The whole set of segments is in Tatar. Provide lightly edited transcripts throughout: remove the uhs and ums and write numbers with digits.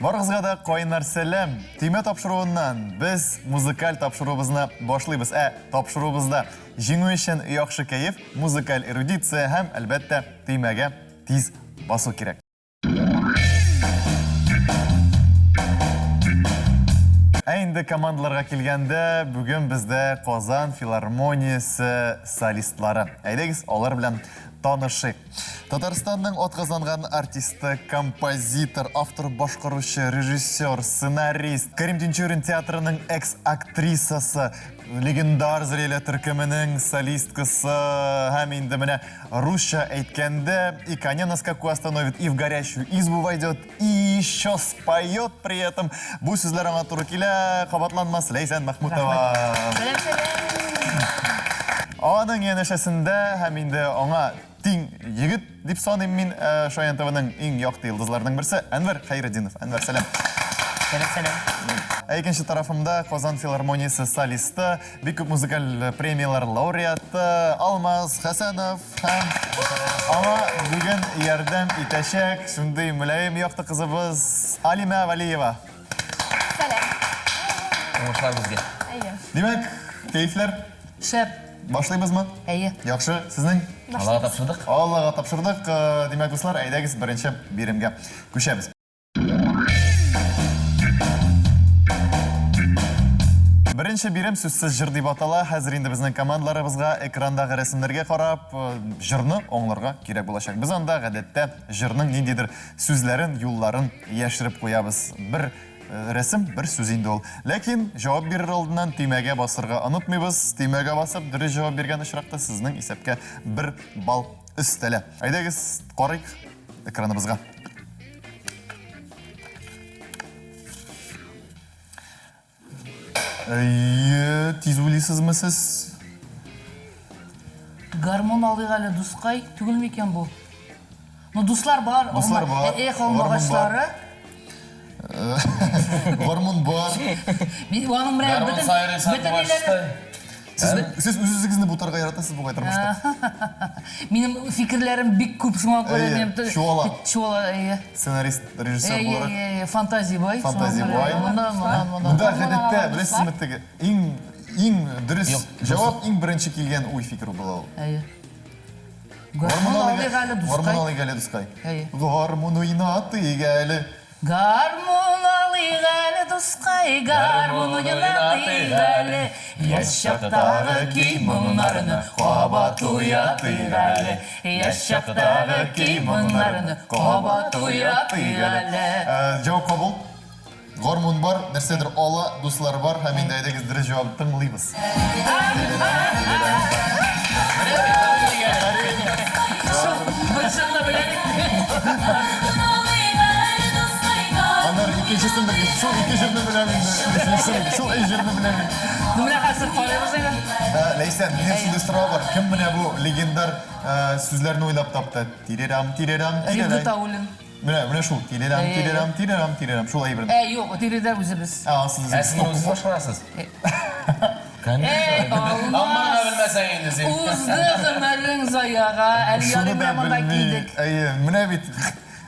Барыгызга да кайнар сәлам! Төймә тапшыруыннан без музыкаль тапшыруыбызны башлыйбыз. Ә тапшыруыбызда җиңү өчен яхшы кәеф, музыкаль эрудиция һәм, әлбәттә, төймәгә тиз басу кирәк. Ә инде командаларга килгәндә, бүген бездә Казан филармониясе солистлары. Әйдәгез, алар белән танышыйк. Татарстанның атказанган артисты, композитор, автор-башкаручы, режиссер, сценарист, Карим Тинчурин театрының экс-актрисасы, легендар Зрелә төркеменең солисткасы һәм инде менә русча әйткәндә и коня на скаку остановит, и в горящую избу войдет, и еще споет при этом. Бу сүзләр аңа туры килә, кабатланмас Ләйсән Мәхмүтова. Сәлам, сәлам. Аның янәшәсендә һәм инде аңа тиң егет дип саныйм мин, э, Шаян ТВның иң якты йолдызларының берсе Әнвәр Хәйретдинов. Әнвәр, сәлам. Сәлам, сәлам. Ә икенче тарафымда Казан филармониясе солисты, бик күп музыкаль премияләр лауреаты Алмаз Хәсәнов һәм аңа бүген ярдәм итәчәк шундый мөлаем якты кызыбыз Алимә Вәлиева. Сәлам. Уңышлар безгә. Әйе. Димәк, кәефләр? Шәп. Башлыйбызмы? Әйе. Яхшы, сезнең? Аллага тапшырдык. Аллага тапшырдык. Э, Димәк, дуслар, әйдәгез беренче биремгә күчәбез. Беренче бирем сүзсез җыр дип атала. Хәзер инде безнең командаларыбызга экрандагы рәсемнәргә карап, э, җырны аңларга кирәк булачак. Без анда гадәттә җырның ниндидер сүзләрен, юлларын яшереп куябыз. Бер э, рәсем, бер сүз инде ул. Ләкин җавап бирер алдыннан төймәгә басырга онытмыйбыз. Төймәгә басып, дөрес җавап биргән очракта сезнең исәпкә бер балл өстәлә. Әйдәгез, карыйк экраныбызга. Әйе, тиз уйлыйсызмы сез? Гармун алыйк әле, дускай, түгел микән бу? Ну, дуслар бар. Дуслар бар. Эх, алмагачлары. Гармун бар. Мин аның менә бөтен бөтен ниләре Сез, сез үз-үзегезне бутарга яратасыз бугай тормышта. Минем фикерләрем бик күп, шуңа күрә Әйе, минем чуала. Чуала, әйе. Сценарист, режиссер Әйе, буларак. әйе, әйе, фантазия бай. шуңа Фантазия күрә бай. Моннан, моннан, моннан. Монда гадәттә, беләсезме теге, иң иң дөрес Юк, җавап иң беренче килгән уй фикер була ул. Әйе. Гармун алыйк әле, дускай. Гармун алыйк әле, дускай. Әйе. Гармун уйнатыйк әле. Гармун алыйк әле, дускай, гармун уйнатыйк әле. Яшь чактагы көй-моңнарны кабат уятыйк әле. Яшь чактагы көй-моңнарны кабат уятыйк әле. Э, Җавап кабул. Гармун бар, нәрсәдер ала, дуслар бар һәм инде әйдәгез дөрес җавап тыңлыйбыз. Бер чынлы беләм. Аннары икенчесен дә шул ике җырны беләм инде. Өченчесен шул өч җырны беләм. Ну менә хәзер карыйбыз инде. Э, Ләйсән, минем шундый сорау бар. Кем менә бу легендар э, сүзләрне уйлап тапты? Тирерам, тирерам, Рим тирерай. Гатауллин. Менә, менә шул. Тирерам, тирерам, тирерам, тирерам. Шул әйберне. Ә, юк, тиредә үзебез. Ә, сез Ә сез моны үзегез башкарасыз? Эй, Конечно. Алмаз! Амманы белмәсәң инде син. Узды гомерең заяга, әле Шуны ярый да менә монда белми. килдек. Әйе, менә бит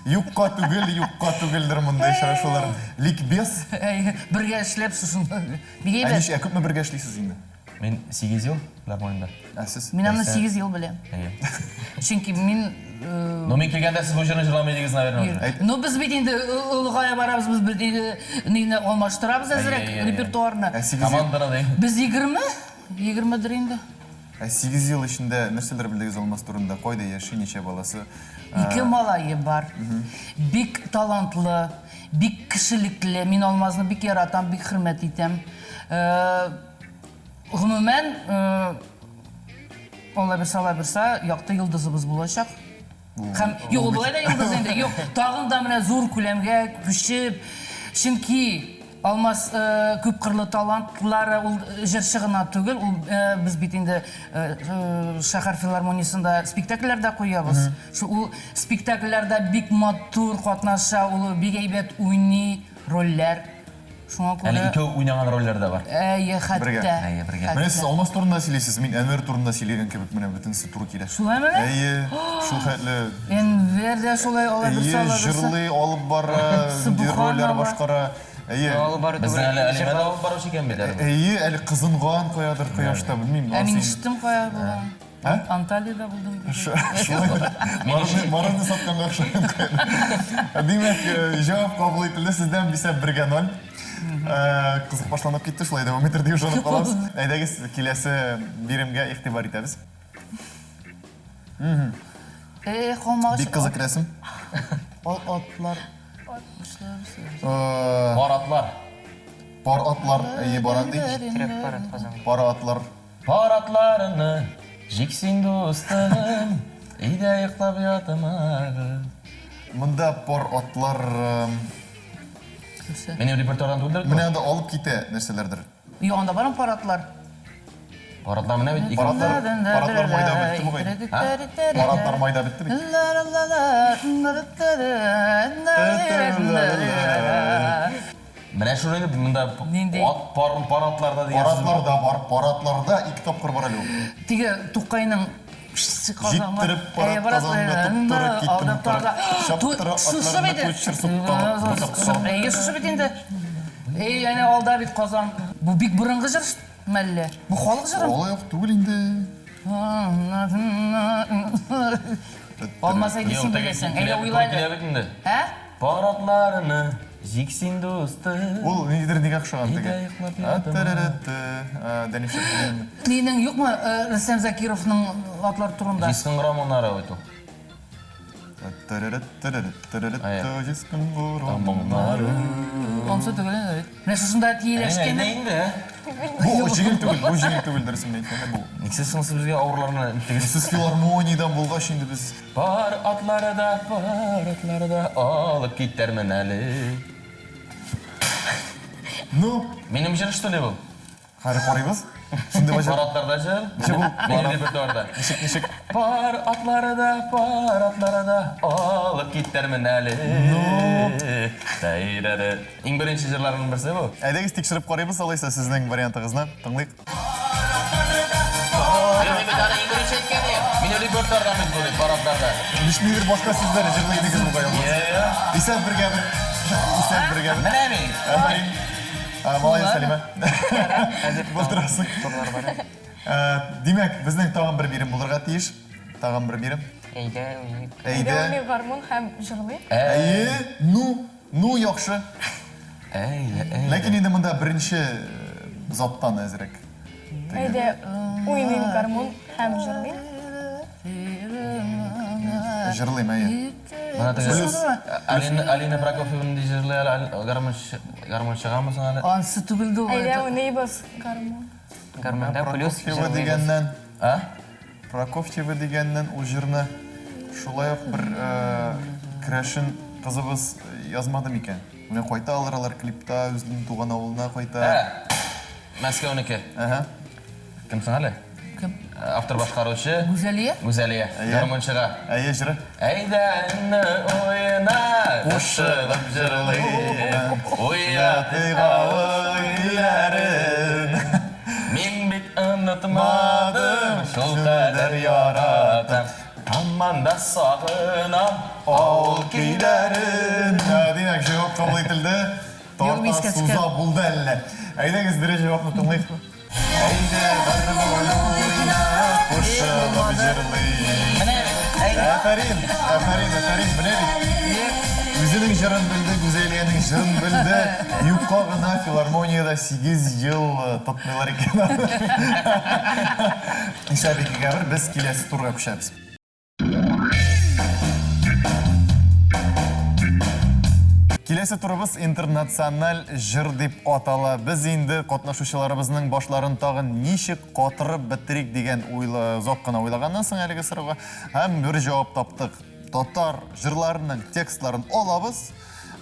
юкка түгел, юкка түгелдер мондый очрашулар. Ликбез. Әйе, бергә эшләп шушында. Бик Ә әйбәт. ничә, күпме бергә эшлисез инде? Мин 8 ел гармоньда. Ә сез? Мин аны Нәрсә? 8 ел беләм. Әйе. Чөнки мин э, Ну мин килгәндә сез бу җырны җырламый идегез, наверное, уже. Әйт. Ну без бит инде олыгая барабыз, без бит инде нигә алмаштырабыз әзрәк Әйе, әйе, әйе. репертуарны. Ә 8 ел, Команданы ди. Без 20, 20дер инде. ә 8 ел эчендә нәрсәләр белдегез Алмаз турында? Кайда яши, ничә баласы? Ике малае бар. Бик талантлы, бик кешелекле. Мин Алмазны бик яратам, бик хөрмәт итәм. Э, Гомумән, Алла бирсә, Алла бирсә, якты йолдызыбыз булачак. Һәм юк, ул болай да йолдыз инде. Юк, тагын да менә зур күләмгә күчеп, чөнки Алмаз күпкырлы талантлары, ул җырчы гына түгел, ул без бит инде шәһәр филармониясендә спектакльләр дә куябыз. Шул ул спектакльләрдә бик матур катнаша, ул бик әйбәт уйный рольләр. Шуңа күрә. Әле икәү уйнаган рольләр дә бар. Әйе, хәтта. Әйе, бергә. Менә сез Алмаз турында сөйлисез, мин Әнвәр турында сөйләгән кебек, менә бөтенесе туры килә. Шулаймы? Әйе, шул хәтле. Әнвәр дә шулай ала берсе, Әйе, ала берсе. җырлый, алып бара, нинди рольләр башкара. Әйе. Алып бару Безнең әле Алимә дә алып баручы икән бит әле. Әйе, әле кызынган каядыр кояшта, белмим. Ә мин ишеттем кая булган. Анталиядә булдым. Шулай. Мороженое сатканга охшаган. Димәк, җавап кабул ителде. Сездән исәп бергә ноль. Кызык башланып китте, шулай дәвам итер дип ышанып калабыз. Әйдәгез, киләсе биремгә игътибар итәбез. Эх, алмагач. Бик кызык рәсем. Ал атлар. Пар атлар. Пар атлар, әйе, баран ди. Терәк пар ат Казанга. Пар атлар. Пар атларны җиксин дустым, өйдә йоклап ятмагыз. Монда пар атлар Минем репертуардан түгелдер. Менә анда алып китә нәрсәләрдер. Юк, анда бармы пар атлар? Пар атлар менә бит. Пар атлар, пар атлар майда бетте бугай. Пар атлар майда бетте бит. Менә шул инде монда Нинди? ат пар пар атларда дигән Пар сүз. атларда бар, пар атларда ике тапкыр бар әле ул. Теге Тукайның Җиттереп пар ат Казанга туп-туры киттем торып. Чаптыра атларны кучер сукталып. Әйе, шушы бит инде. Эй, әнә алда бит Казан. Бу бик борынгы җыр мәллә? Бу халык җыры. Алай ук түгел инде. Алмас әйде син беләсең. Әйдә уйла әле. Ә? Пар атларны җиксин дустым. Ул ниндидер нигә охшаган теге. Өйдә йоклап ятам. Дәниф Шәфкать. Нинең юкмы Рөстәм Закировның атлар турында? Җиз кыңгырау моңнары бит ул. Җиз кыңгырау моңнары. Ансы түгел инде бит. Менә шушында тиеләшкән. Әйдә инде. Бу җиңел түгел, бу җиңел түгел дөресен әйткәндә бу. Ник сез соң сез безгә авырларны әйттегез? Сез филармониядән булгач инде без. Пар атлары да, пар атлары да алып китәрмен әле. Ну, Минем җыр что ли бу? Хәзер карыйбыз. Шундый Пар җыр. атларда җыр. Ничек ул? Минем репертуарда. Ничек, ничек? Пар атлары да, пар атлары да алып китәрмен әле. Тәйрәре. Иң беренче җырларымның берсе бу. Әйдәгез тикшереп карыйбыз алайса сезнең вариантыгызны. Тыңлыйк. Мин бит аны иң беренче әйткән идем. Минем репертуарда бит бу, пар атларда. Ничек башка сүзләр җырлый идегез бу кая? Исәп бергә бер. Исәп бергә бер. Менә мин. Афәрин. Молодец, Сәлимә. Булдырасың. Турлар бар. Димәк, безнең тагын бер бирем булырга тиеш. Тагын бер бирем. Әйдә, уйныйк. Әйдә. Уйный гармун һәм җырлый. Әйе, ну, ну яхшы. Әйдә, әйдә. Ләкин инде монда беренче заттан әзрәк. Әйдә, уйныйм гармун һәм җырлыйм. Җырлыйм, әйе. Менә теге Плюс. Алина, Алина Прокофьева нинди җырлый әле, гармунчы, гармун чыгамы соң әле? Ансы түгел дә ул. Әйдә, уйныйбыз гармун. Гармунда плюс Прокофьева җырлыйбыз. дигәннән, А? Прокофьева дигәннән ул җырны шулай ук бер керәшен кызыбыз язмады микән? Менә кайта алар алар клипта үзенең туган авылына кайта. Ә, Мәскәүнеке. Әһә. Кем соң әле? Кем? Автор башкаручы. Гүзәлия? Гүзәлия. Гармунчыга. Әйе, җыры. Әйдә уйна, кушылып җырлыйк. Уятыйк авыл илләрен. Мин бит онытмадым, шул кадәр яратам. Һаман да сагынам авыл көйләрен. Димәк, җавап кабул ителде. Тарта суза булды әллә. Әйдәгез, дөрес җавапны тыңлыйк. Әйдә гармун уйна, кушылып җырлыйк. Менә бит, әйдә. Афәрин, афәрин, афәрин, менә бит. Үзенең җырын белде, Гүзәлиянең җырын белде. Юкка гына филармониядә 8 ел тотмыйлар икән. Исәп икегә бер, без киләсе турга күчәбез. Киләсе турыбыз интернациональ җыр дип атала. Без инде катнашучыларыбызның башларын тагын ничек катырып бетерик дигән уйлы озак кына уйлаганнан соң әлеге сорауга һәм бер җавап таптык. Татар җырларының текстларын алабыз,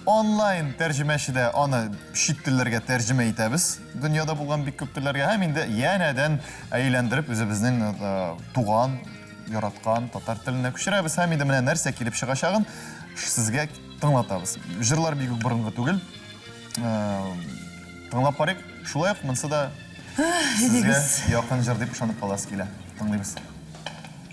онлайн тәрҗемәчедә аны чит телләргә тәрҗемә итәбез, дөньяда булган бик күп телләргә һәм инде янәдән әйләндереп үзебезнең туган яраткан татар теленә күчерәбез һәм инде менә нәрсә килеп чыгачагын сезгә тыңлатабыз. Җырлар бик үк борынгы түгел. Тыңлап карыйк. Шулай ук монсы да сезгә якын җыр дип ышанып каласы килә. Тыңлыйбыз.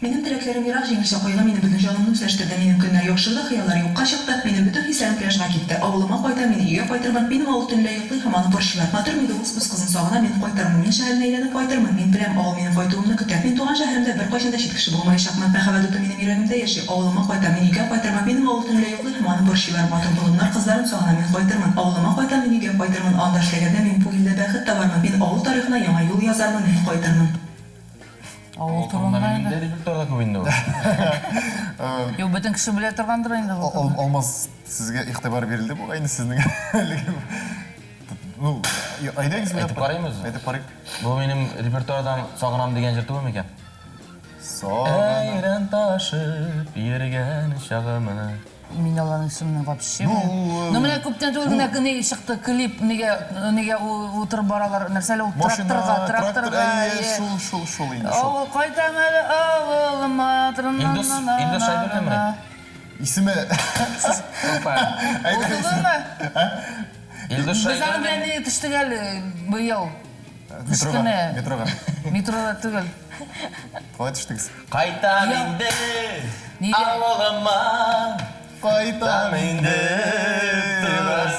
Минем теләкләрем ерак, җиңелчә кайгы мине бөтен җанымны үзләштерде, минем көннәр яхшырды, хыяллар юкка чыкты, минем бөтен хисләрем пляжга китте. Авылыма кайтам, мин өйгә кайтырмын, минем авыл төнлә йоклый һәм аны борчыйлар. Матур Медоуз үз кызын сагына, мин кайтырмын, мин шәһәрне әйләнеп кайтырмын, мин беләм, авыл минем кайтуымны көтә. Мин туган шәһәремдә беркайчан да чит кеше булмаячакмын. Мәхәббәт уты минем йөрәгемдә яши. Авылыма кайтам, мин өйгә кайтырмын, минем авыл төнлә йоклый һәм аны борчыйлар. Матур болыннар кызларын сагына, мин кайтырмын. Авылыма кайтам, мин өйгә кайтырмын, анда эшләгәндә мин бу илдә бәхет табармын, мин авыл тарихына яңа юл язармын, мин кайтырмын. Авыл турында инде. Репертуарда күп инде ул. Юк, бөтен кеше белә торгандыр инде бу. Алмаз, сезгә игътибар бирелде бугай инде сезнең әлеге. Ну, әйдәгез Әйтеп карыймыз. Әйтеп карыйк. Бу минем репертуардан Сагынам дигән җыр түгел микән? Сагынам. Әйрән ташып йөргән чагымны. Мин аларның исемен вообще Ну, белмим. Ну, менә күптән түгел генә ни чыкты клип, нигә нигә утырып баралар, нәрсә әле ул тракторга, тракторга. Әйе, шул, шул, шул инде шул. Авыл кайтам әле авылыма. Илдус, Илдус Шәйдуллинмыни? Исеме Опа. Ул түгелме? Илдус Без аның белән Шәйдуллин. нигә төштек әле быел. Метрога, Кечкенә. метрога. Метрода түгел. Калай төштегез? Кайтам инде Нигә? авылыма. Кайтам инде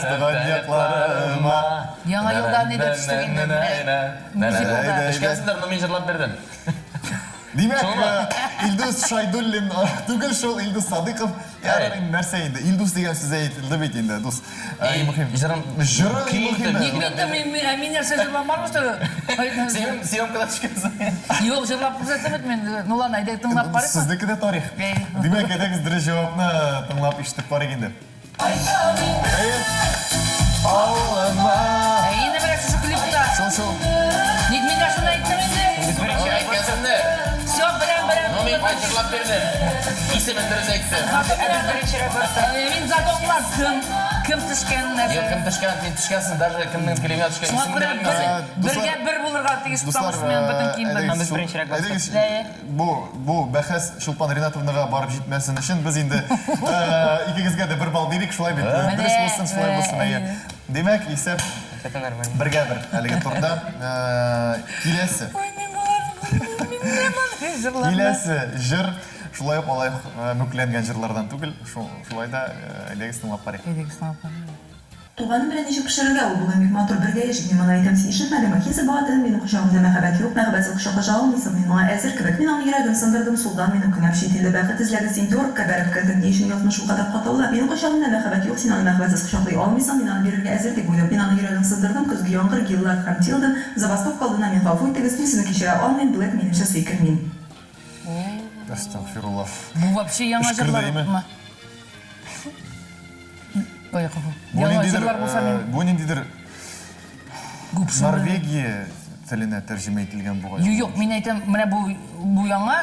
туган якларыма. Яңа елда нидә төштек инде менә. Мюзиклда. Төшкәнсеңдер, но мин җырлап бирдем. Димәк, Шулмы? Илдус Шайдуллин түгел шул, Илдус Садыйков. Ярар, инде нәрсә инде? Илдус дигән сүз әйтелде бит инде, дус. Иң мөһим. Җырым Җыры иң көй мөһиме. Ник мин дә мин мин- ә мин нәрсә җырламадым что ли? Син съемкада төшкәнсең. Юк, җырлап күрсәттем бит мин. Ну ладно, әйдә тыңлап карыйкмы? Сезнеке дә тарих. Әй. Димәк, әйдәгез дөрес җавапны тыңлап ишетеп карыйк инде. Әйе. Авылыма. Ә инде менә шушы клипта. Шул шул. Ник мин дә шуны әйттем инде? Без беренче Әйткәнсең дә. Все, беләм, беләм. Но мин кай җырлап бирдем. Исемен дөрес әйттем. Зато Ә без беренче рәпорттан. Мин зато аңлаттым. Кем төшкән Юк, нәрсә. кем төшкән, син төшкәнсең, даже кемнең клибына төшкән Шуңа исемен дә күрә бер, белмисең. бергә бер булырга тиеш, потому Дуслар, что мин бөтен кием белмим. Без беренче рәк бастык. әйдәгез, Ләе. бу бу бәхәс Чулпан Ринатовнага барып җитмәсен өчен без инде икегезгә дә бер балл бирик, шулай бит. Дөрес булсын, шулай булсын, әйе. Димәк, исәп Это нормально. бергә бер әлеге турда. Киләсе. Ой, мин боларны мин беләм җырларны. Киләсе җыр шулай ук алай мүкләнгән җырлардан түгел, шулай да әйдәгез тыңлап карыйк. Әйдәгез тыңлап карыйк. Туганым белән ничек пешерергә, ул бүген бик матур, бергә яшик, мин моны әйтәм, син ишетмәдеңме? Хизр баатырым, минем кочагымда мәхәббәт юк, мәхәббәтсез кочаклаша алмыйсың, мин моңа әзер кебек. Мин аның йөрәген сындырдым, сулдан минем кенәм чит илдә бәхет эзләде, син Йоркка бәреп кердең, ни өчен язмыш шулкадәр катлаулы? Минем кочагымда мәхәббәт юк, син аны мәхәббәтсез кочаклый алмыйсың, мин аны бирергә әзер дип уйлыйм. Мин аның йөрәген сындырдым, көзге яңгыр, Гиллард һәм Тилден, забастовка алдыннан мин гафу итегез, мин сезне кичерә алмыйм, Блэк, минемчә сөйкем мин. Әстәгъфирулла. Бу вообще яңа Өшкерде, җырлар әйме? ма? Ой, гафу. Бу Яңа ниндидер, җырлар булса мин бу ниндидер күп Норвегия теленә тәрҗемә ителгән бугай. Юк, юк, мин әйтәм, менә бу бу яңа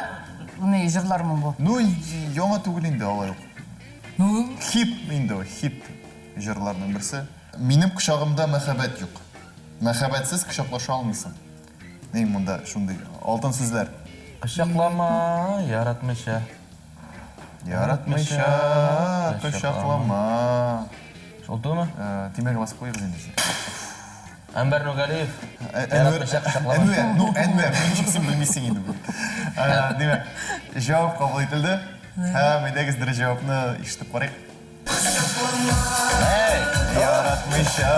ни җырлармы бу? Ну, яңа түгел инде алай ук. Ну, Хит инде ул, хит җырларның берсе. Минем кочагымда мәхәббәт юк. Мәхәббәтсез кочаклаша алмыйсың. Ни монда шундый алтын сүзләр. Кочаклама, яратмыйча. Яратмыйча кочаклама. Шул түгелме? Тимәгә басып куегыз инде. Әнвәр Нургалиев. Әнвәр, Яратмыйча кочаклама. Әнвәр, ну Әнвәр, ничек син белмисең инде бу. Димәк, җавап кабул ителде. Һәм әйдәгез дөрес җавапны ишетеп карыйк. Яратмыйча.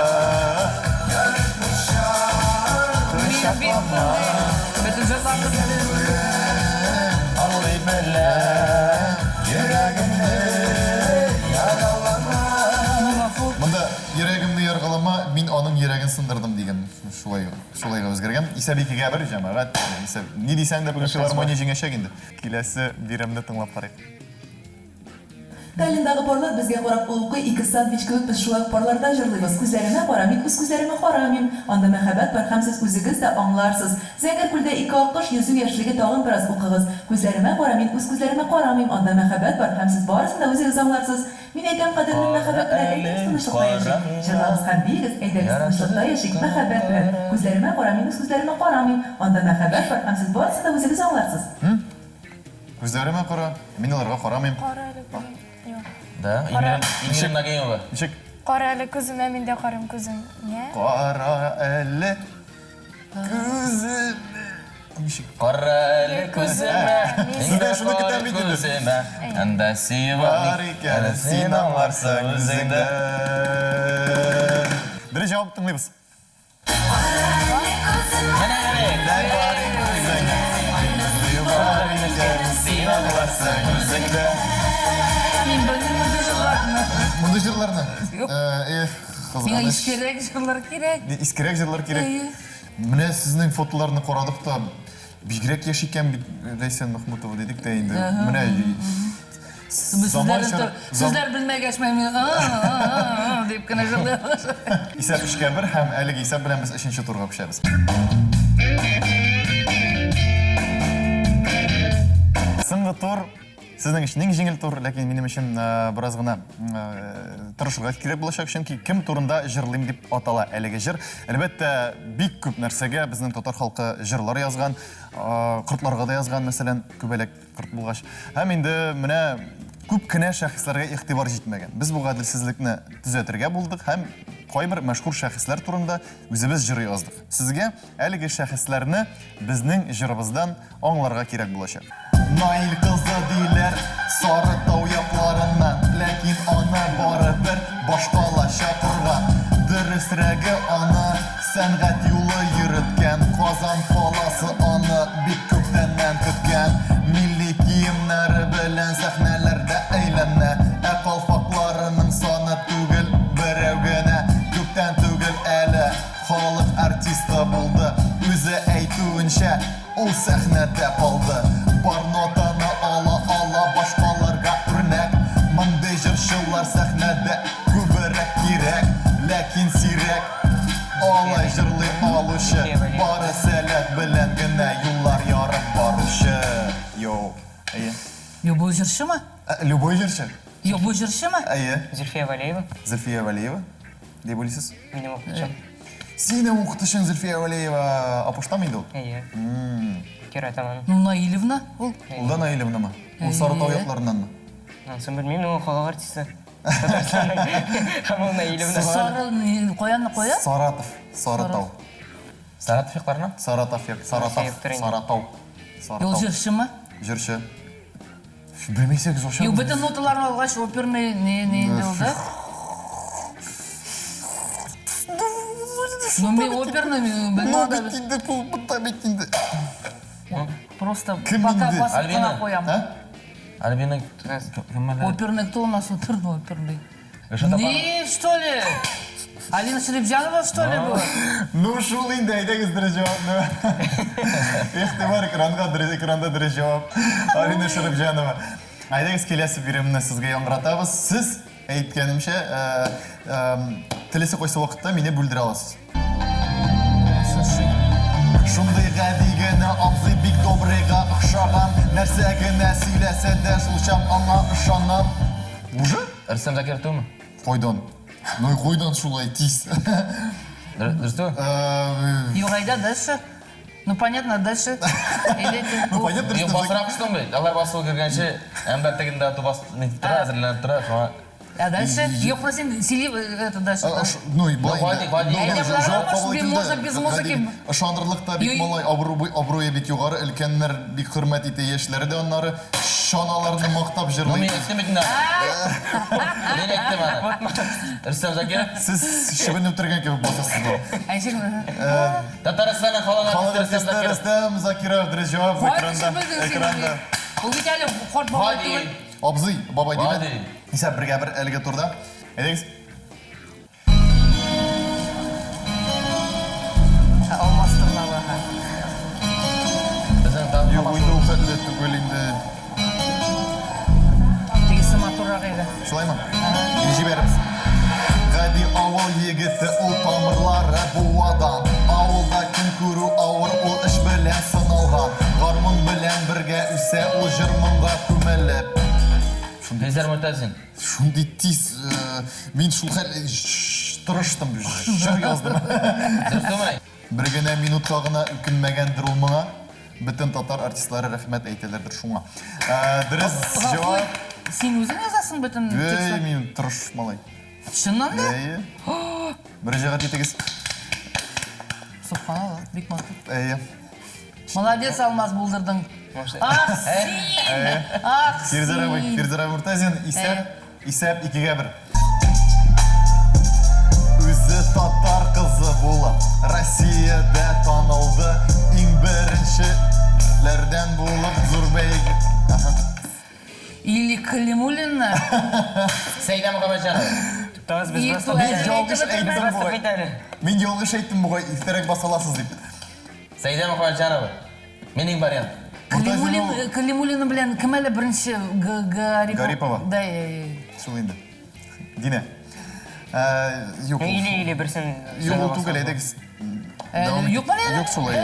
мин бит бөтен җырларны беләм. Аңлый беләм, йөрәгемне яралама. Ну, гафу. Монда йөрәгемне яргалама, мин аның йөрәген сындырдым дигән шулай шулайга үзгәргән. Исәп икегә бер, җәмәгать. Исәп. Ни дисәң дә бүген филармония җиңәчәк инде. Киләсе биремне тыңлап карыйк. Таллиндагы парлар безгә карап кул укый, ике сандвич кебек без шулай ук парларда җырлыйбыз. Күзләремә кара, мин үз күзләремә карамыйм. Анда мәхәббәт бар һәм сез үзегез дә аңларсыз. Зәңгәр күлдә ике аккош йөзү яшьлеге тагын бераз укыгыз. Күзләремә кара, мин үз күзләремә карамыйм. Анда мәхәббәт бар һәм сез барысын да үзегез аңларсыз. Мин әйтәм, кадерлем, мәхәббәт белән, әйдәгез тынычлыкта яшик. Җырлагыз һәм биегез, әйдәгез тынычлыкта яшик, мәхәббәт белән. Күзләремә кара, мин үз күзләремә карамыйм. Анда мәхәббәт бар һәм сез барысын да үзегез аңларсыз. Күзләремә кара, мин аларга карамыйм. Кара әле, юк. Да, Ингрид Нагиева. Ничек? Кара әле күземә, мин дә карыйм күзеңә. Кара әле күземә. Ничек? Кара әле күземә, мин дә шуны көтәм бит инде. Күземә, анда сөю бар икән, син аңларсың үзеңдә. Дөрес җавап тыңлыйбыз. Менә Дә карыйм күзеңә, сөю бар икән, син аңларсың үзеңдә. Мин белмим мондый җырларны. Мондый җырларны? Юк. Эх, Миңа кызганыч. искерәк җырлар кирәк. Искерәк җырлар кирәк. Әйе. Менә сезнең фотоларны карадык та, бигрәк яшь икән бит Ләйсән Мәхмүтова дидек тә инде. Менә заманча Сүзләр белмәгәч, мин дип кенә җырлыйм. Исәп өчкә бер һәм әлеге исәп белән без өченче турга күчәбез. Соңгы тур сезнең өчен иң җиңел тур, ләкин минем өчен бераз гына тырышырга кирәк булачак, чөнки кем турында җырлыйм дип атала әлеге җыр. Әлбәттә, бик күп нәрсәгә безнең татар халкы җырлар язган, кортларга да язган, мәсәлән, күбәләк корт булгач. Һәм инде менә күп кенә шәхесләргә игътибар җитмәгән. Без бу гаделсезлекне төзәтергә булдык һәм кайбер мәшһүр шәхесләр турында үзебез җыр яздык. Сезгә әлеге шәхесләрне безнең җырыбыздан аңларга кирәк булачак. Наил кызы диләр Сары тау якларыннан, ләкин аны барыбер башкала чакырган. Дөресрәге, аны сәнгать юлы йөреткән. Казан каласы аны бик күптәннән көткән. Милли киемнәре белән сәхнәләрдә әйләнә. Ә калфакларының саны түгел берәү генә. Күптән түгел әле халык артисты булды. Үзе әйтүенчә, Ул сәхнәдә калды. Бар нотаны ала ала башкаларга үрнәк. Мондый җырчылар сәхнәдә күберәк кирәк. Ләкин сирәк алай җырлый алучы. Бары сәләт белән генә юллар ярып баручы. Йоу. Әйе. Любой җырчымы? Любой җырчы. Юк, бу җырчымы? Әйе. Зөлфия Вәлиева. Зөлфия Вәлиева. Дип уйлыйсыз? Минем укытучым. Синең укытучың Зөлфия Вәлиева Апуштамы инде ул? Әйе. Яратам аны. Ну, Наилевна ул. Ул да Наилевнамы? Ул Сарытау якларыннанмы? Анысын белмим, но ул халык артисты. Татарстанның. Һәм ул Наилевна. Сары, каян, кая? Саратов, Сарытау. Саратов якларына? Саратов як, Саратов, Саратау. Ул җырчымы? Җырчы. Белмәсәгез, ашагыз. Юк, бөтен ноталарны алгач, оперный не не инде ул да. Ну, мин оперный мин Ну, бит инде, бу монда бит инде. Просто Кем пока инде? басып кына Альбина. куям. А? Альбина кем әле? Оперный кто у нас оперный, оперный? Гөлшат апа. Не, что ли? Алина Шерипҗанова, что ли, бу? Ну, шул инде, әйдәгез дөрес җавапны. Игътибар экранга, дөрес экранда дөрес җавап. Алина Шерипҗанова. Әйдәгез киләсе биремне сезгә яңгыратабыз. Сез, әйткәнемчә, э, э, теләсә кайсы вакытта мине бүлдерә аласыз. Шундый гади генә абзый бик добрыйга охшаган. Нәрсә генә сөйләсә дә, шулчак аңа ышанам. Уже? Рөстәм Закиров түгелме? Кайдан? Ну и кайдан шулай тиз? Дөрес түгел? Юк, әйдә дальше. Ну, понятно, дальше. Ну, понятно, Юк, басырак төштең бит. Алар басып кергәнче, әмбәр тегендә тубас нитеп тора, әзерләнеп тора, шуңа. А дальше? Юк, ну син сөйли это дальше. Ну, и болай гади, гади. Әйдә, болар может, можно без музыки. Ышанырлык та бик малай, абруе бик югары, өлкәннәр бик хөрмәт итә, яшьләре дә аннары чаналарны мактап Ну, җырлый. мин әйттем бит инде. Мин әйттем аны. Рөстәм Закиров. Сез чебен үтергән кебек басасыз бу. Ә ничек? Татарстанның халык Халык артисты Рөстәм артисты Закиров. Рөстәм Закиров, дөрес җавап Кайда экранда. чебен син? Экранда. Ул бит әле карт бабай Гади. түгел. Абзый, бабай димә. Гади. Исәп бергә бер әлеге турда. Әйдәгез. Алмаз тырнавы. Безнең тагын Юк, инде ул хәтле түгел инде. Тегесе матуррак иде. Шулаймы? Җибәрәбез. Гади авыл егете ул тамырлары буадан. Авылда көн күрү авыр, ул эш белән сыналган. Гармун белән бергә үсә ул җыр-моңга күмелеп. Илсәр Мортазин. Шундый тиз, мин шул хәл тырыштым, җыр яздым. Дөрес түгелме? Бер генә минутка гына үкенмәгәндер ул моңа. Бөтен татар артистлары рәхмәт әйтәләрдер шуңа. Дөрес җавап. Син үзең язасың бөтен Эй, текстны? мин тырыш малай. Чыннан да? Әйе. Мөрәҗәгать итегез. Субханалла, бик матур. Әйе. Молодец, Алмаз, булдырдың. Ах, син! Ах, син! Фирзәр абый, Фирзәр абый Муртазин, исәп, исәп икегә бер. Үзе татар кызы булып, Россиядә танылды, иң беренчеләрдән булып зур бәйге. Аһа. Или Калимуллина. Сәйдә Мөхәммәтҗанова. Туктагыз, без И бастык. туй. Мин ялгыш әйттем Бастык бугай. бит әле. Мин ялгыш әйттем бугай, иртәрәк баса аласыз дип. Сәйдә Мөхәммәтҗанова. Минем вариант. Муртазин ул- Калимуллин, Калимуллина белән кем әле беренче Г- Гарипова? Гарипова. Да, э, Шул инде. Динә. Ә, юк. Ну, ул- Или, или берсен. Юк, ул түгел, әйдәгез. Э, Дәвам итик. юк мени әле? Юк шулай.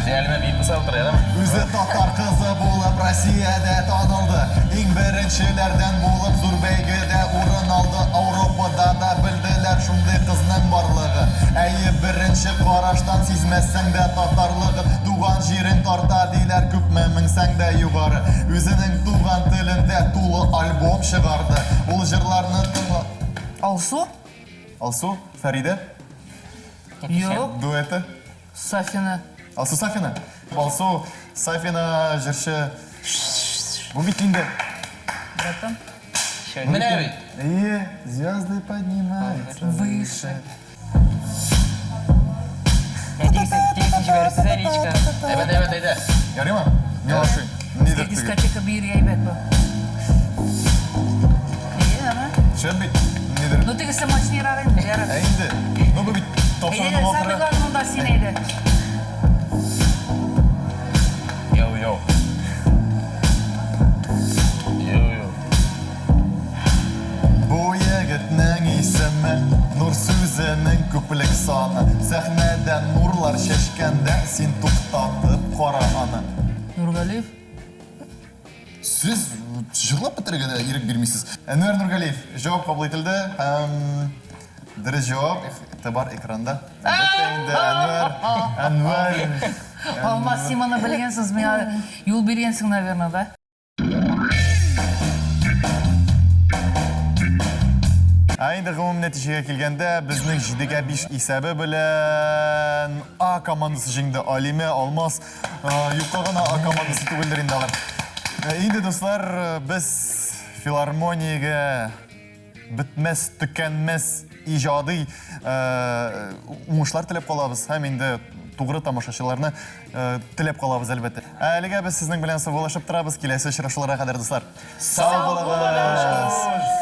Син әле биеп басып утыр, ярамы? Үзе татар кызы булып Россиядә танылды. Иң беренчеләрдән булып зур бәйгедә урын алды. Ауропада да белделәр шундый кызның барлыгы. Әйе, беренче караштан сизмәсәң дә татарлыгын, туган җирең тарта диләр, күпме менсәң дә югары. Үзенең туган телендә тулы альбом чыгарды. Ул җырларны тыңла... Алсу? Алсу, Фәридә Юк. дуэты. Сафина. Алсу Сафина. Алсу Сафина җырчы. Бу бит инде. Братан. Менә бит. Әйе, звезды поднимаются Выше. Тегесен җибәрерсез әле ичкә. Әйбәт, әйбәт, әйдә. Ярыймы? Мин ошый. Нидер түгел. Дискотека биергә әйбәт бу. Әйе, ама. Шәп бит. Нидер. Ну тегесе мощныйрак инде, ярар. Ә инде. Ну бу бит Әйдә, тапшыруның самый ахыры. главный монда син әйдә. Йоу, йоу. Йоу, йоу. Бу егетнең исеме Нур сүзенең күплек саны. Сәхнәдә нурлар чәчкәндә син туктатып кара аны. Нургалиев. Сез җырлап бетерергә дә ирек бирмисез. Әнвәр Нургалиев, җавап кабул ителде һәм дөрес җавап игътибар экранда. Әлбәттә инде Әнвәр, Әнвәр. Алмаз, син моны белгәнсең, миңа юл биргәнсең, наверное, да? Ә инде гомум нәтиҗәгә килгәндә, безнең 7-гә 5 исәбе белән А командасы җиңде. Алимә, Алмаз, юкка гына А командасы түгелдер инде алар. Инде, дуслар, без филармониягә бетмәс, төкәнмәс иҗади уңышлар теләп калабыз һәм инде тугры тамашачыларны теләп калабыз, әлбәттә. Ә әлегә без сезнең белән саубуллашып торабыз. Киләсе очрашуларга кадәр, дуслар. Сау булыгыз!